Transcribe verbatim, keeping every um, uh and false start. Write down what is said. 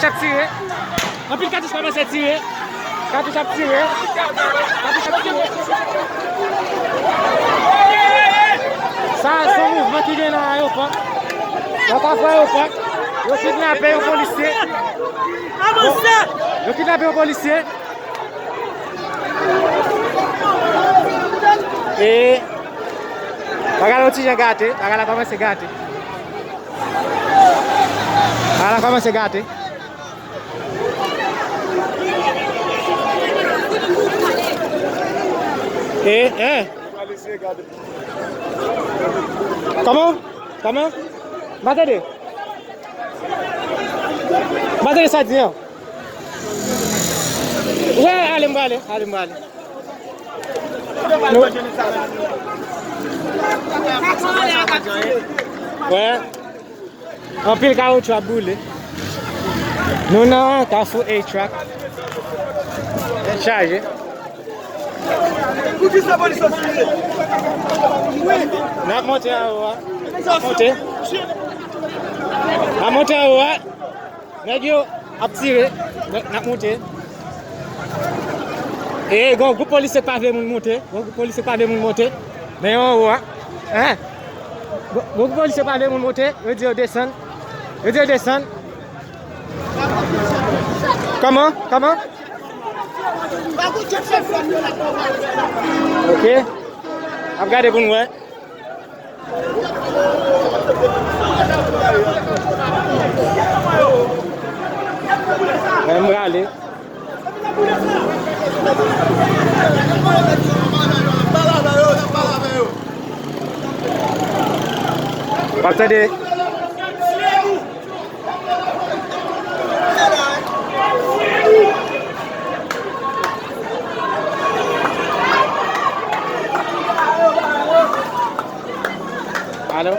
Ap tire. Anpil katouch kòmanse tire. Katouch ap tire. Katouch ap tire. Sa se yon mouvman ki gen nan ayewopò. Nan Kafou Ayewopò. Yo kidnape yon polisye. Yo kidnape yon polisye. E bagay la yon ti jan gate. Bagay la kòmanse gate. Bagay la kòmanse gate. E, e. Kòman? Kòman? M pa tande. M pa tande sa di an. Wè, ale, m prale, ale, m prale. Nou, wè. Anpil kawoutchou ap boule. Nou nan Kafou A-Track. Chaje. N ap monte anwo a. N ap monte. N ap monte anwo a. Nèg yo ap tire. N ap monte. E gon gwoup polisye k pa vle moun monte. Gon gwoup polisye k pa vle moun monte. Men yo anwo a. Hein? Gon, gon gwoup polisye k pa vle moun monte. Yo di yo desann. Yo di yo desann. Kòman? Kòman? Ok. Ap gade pou n wè. Mwen m prale. W ap tande. Alo?